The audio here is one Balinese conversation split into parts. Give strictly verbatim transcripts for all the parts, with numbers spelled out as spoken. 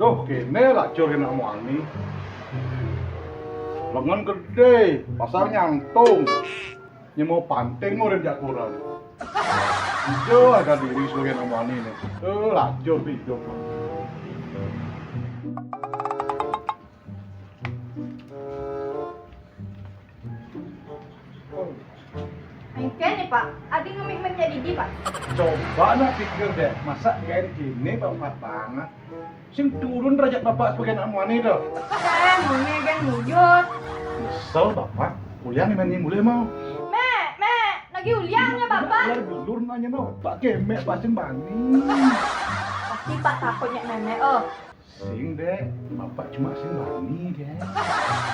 Duh, kéné lacur nak muani. Lengen gedé, pasang nyantung. Nyemo panting urip jak koran. Ijo harga diri sebagai nak muani né. Éh, lacur idup. Engké né, Pak. Adi ngemik-mik jak didi, Pak. Coba nak pikir déh, masa kayak gini Bapak banget. Sing turun derajat Bapak sebagai anak muani to. Saya muni gén wujud. Nyesel Bapak, ulian main mulai mau. Mék, mék, lagi ulian ya Bapak. Biar belur nanya no, Pak Kemek pasti bani. Pasti Pak takutnya nenek, oh. Sing, Dék. Bapak cuma sing bani, Dék.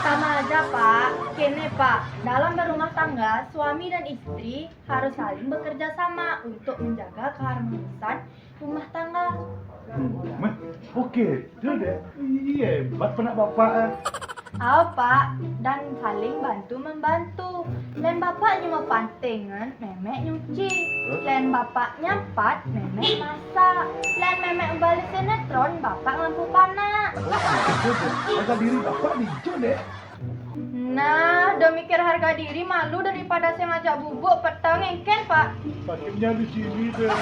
Sama aja, Pak. Kéné, Pak. Dalam berumah tangga, suami dan istri harus saling bekerja sama untuk menjaga keharmonisan rumah tangga. Meh, oke, tuh, Dék. Iya, hebat penak Bapak, eh. Ao, Pak, dan saling bantu membantu. Lén Bapak nyuci panténgan, Mémék nyuci. Hah? Lén Bapak nyampat, Mémék masak. Lén Mémék balik sinetron, Bapak ngampu panak. Harga diri Bapak dijo, Dék. Nah, udah mikir harga diri malu daripada saya ngajak bubuk petang engkén, Pak. Sakitnya di sini, Dék.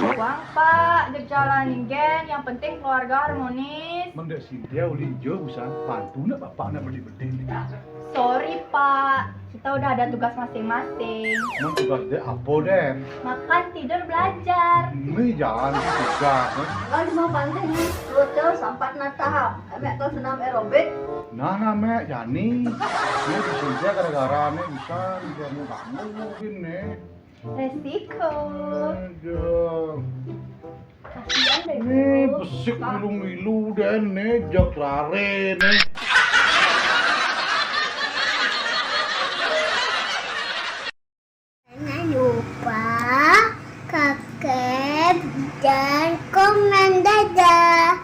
Uang, Pak, gejala ninggén, yang penting keluarga harmonis. Mendek Cynthia uli ijo usan, bantu nak Bapak nak beli-beli. Sorry, Pak. Kita udah ada tugas masing-masing. Emang tugas Dék apa, Dék? Makan, tidur, belajar. Ini jangan tugas, eh. Kalau cuma pantai nih, perut tuh sampat natahap. Emek tuh senam aerobik. Nah, nah, Mek, jani. Ini Cynthia gara-gara nih bisa dia mau bangun mungkin nih. Resiko. Aduh. Kasihan deh, nih, Bu. Besik milu-milu deh, nih, jak lari, nih. Jangan lupa subscribe dan komen, dadah.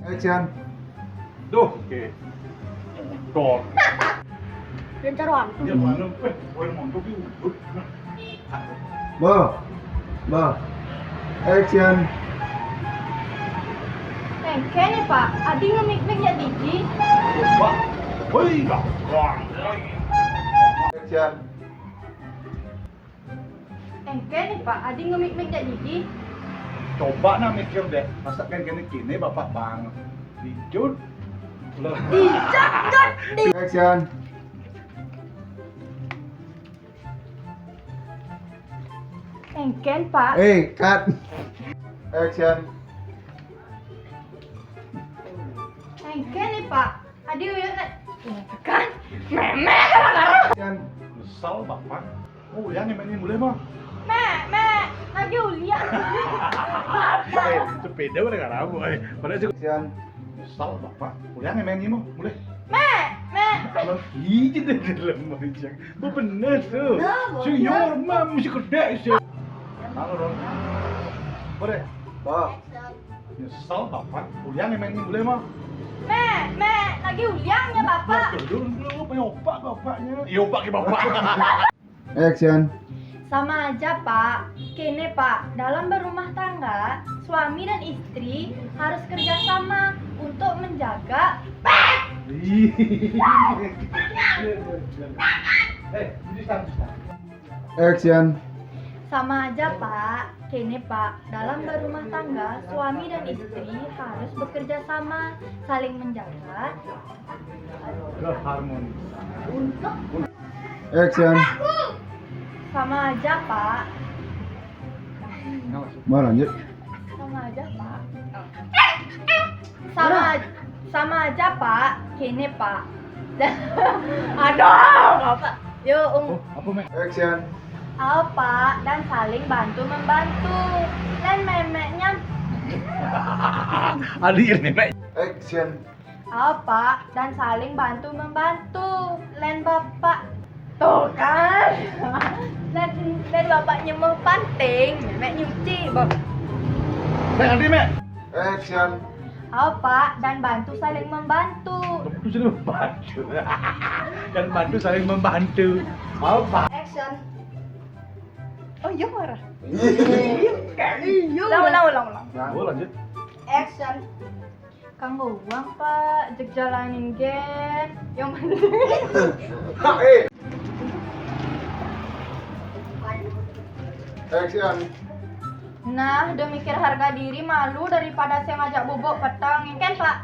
Action. Duh, oke. Motor. Pinter orang. Dia mana? Eh, orang montok itu. Bah. Bah. Action. Engké né, Pak. Adi ngemik-mik jak didi. Pak. Woi, Pak. Wah, woi. Action. Engké né, Pak, adi ngemik-mik jak didi. Coba nak mikir déh, masa kan kéné-kéné Bapak banget. Dijut. Dijut, Jut. Action. Engkén, Pak. Eh, cut. Action. Engkén né, Pak. Adi uyut nak. Kan, Mémék kan. Action. Nyesel Bapak. Oh, ulian nih main mulai, Bang. Mék, mék, lagi ulian. Eh, sepeda pada nggak rabu, eh. Pada sih. Action. Nyesel Bapak. Ulian nih main mulai. Mék, mék. Kalau hiji deh dalam macam. Bener tuh. Nah, senior mah mesti gede sih. Halo, Ron. Boleh. Bang. Nyesel Bapak. Ulian nih main mulai, Bang. Mék, mék, lagi ulian ya Bapak. Dulu, dulu, punya opak bapaknya. Iya, opak ke bapak. Action. Sama aja, Pak. Kéné, Pak, dalam berumah tangga, suami dan istri harus kerjasama untuk menjaga. Ih. Eh, bisa, bisa. Action. Sama aja, Pak. Kéné, Pak, dalam berumah tangga, suami dan istri harus bekerja sama, saling menjaga. Keharmonisan. Action. Sama aja, Pak. Mau lanjut? Sama aja, Pak. Sama, sama aja, Pak. Kéné, Pak. Aduh, Bapak. Yo, Ung. Oh, apa, Mék? Action. Ao, Pak, dan saling bantu membantu. Lén Méméknya. Adi ini, Mék. Action. Ao, Pak, dan saling bantu membantu. Lén Bapak. Tuh kan. Lén, lén Bapak nyemur panting, Mémék nyuci, Bang. Mék, nanti, Mék. Action. Hao, Pak, dan bantu saling membantu. Bantu saling membantu. Dan bantu saling membantu. Hao, Pak. Action. Oh iya, marah. Iya. Ulang, ulang, ulang, ulang. Nah, gua lanjut. Action. Kanggo uang, Pak, jeg jalanin gén. Yang penting. Hak, eh. Action. Nah, demi mikir harga diri, malu daripada sing ngajak bubuk petang, kan, Pak?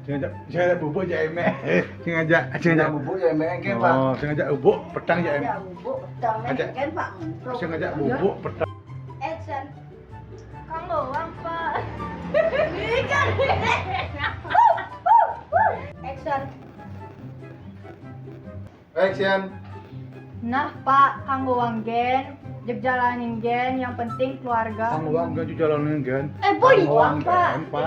Sing ngajak, sing ngajak bubuk jak emek. Sing ngajak, sing ngajak bubuk jak emek, kan, Pak? Oh, sing ngajak bubuk petang jak emek. Ngajak bubuk petang, kan, Pak? Sing ngajak bubuk petang. Action. Kanggo uang, Pak. Ikan. Action. Action. Nah, Pak, kanggo uang gén, jeg jalanin gén, yang penting keluarga. Kanggo uang gén, jeg jalanin gén. Eh, boy, Kanggo uang Pak. Gén, Pak.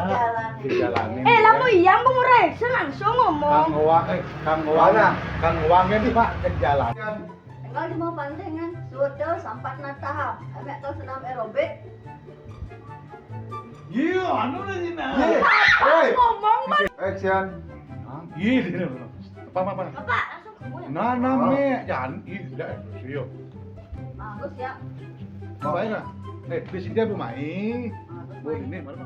Jeg jalanin. Eh, lah, boy, yang mau action langsung ngomong. Kanggo uang, eh, kanggo uang. Mana? Kanggo uang gén, Pak, jeg jalanin. Enggal di mau pantengan, sudah sampat natahap. Emek kau senam aerobik. Iya, anu lah sih nah. Iya. Hei. Ngomong, Pak. Action. Iya, dia. Apa apa apa. Bapak, langsung kamu ya? Nah, nah, Mek, jangan, ih, tidak, serius. Bagus ya. Apa ya? Eh, di sini apa mai? Bagus, Oh, Mai. Ini mana?